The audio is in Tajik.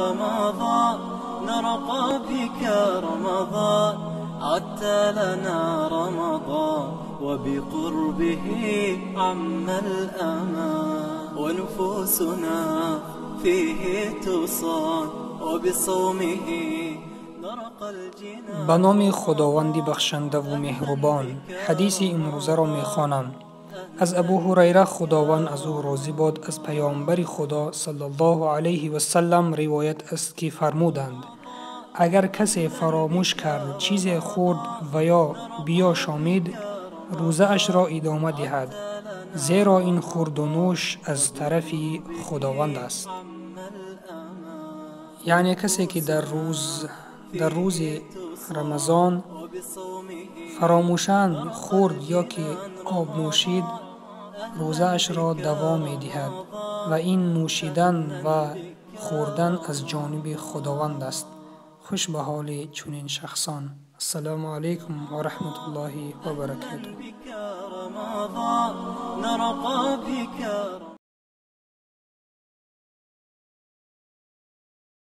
رمضان، نرقى بك رمضان، عدت لنا رمضان، وبقربه عم الأمان، ونفوسنا فيه تصان، وبصومه نرقى الجنان. Ба номи Худованди бахшандаву меҳрубон. Ҳадиси имрӯзаро мехонам. Аз Абу Ҳурайра, Худованд аз ӯ розӣ бод, аз паёмбари Худо саллаллоҳу алайҳи васаллам ривоят аст, ки фармуданд: агар касе фаромӯш кард, чизе хӯрд ва ё биёшомид, рӯзаашро идома диҳад, зеро ин хӯрду нӯш аз тарафи Худованд аст. Яъне касе ки дар рӯзи Рамазон фаромӯшан хӯрд ё ки об нӯшид, рӯзаашро давом медиҳад ва ин нӯшидан ва хӯрдан аз ҷониби Худованд аст. Хуш ба ҳоли чунин шахсон. Ассалому алайкум ва раҳматуллоҳи ва баракатуҳ. نرقى بك.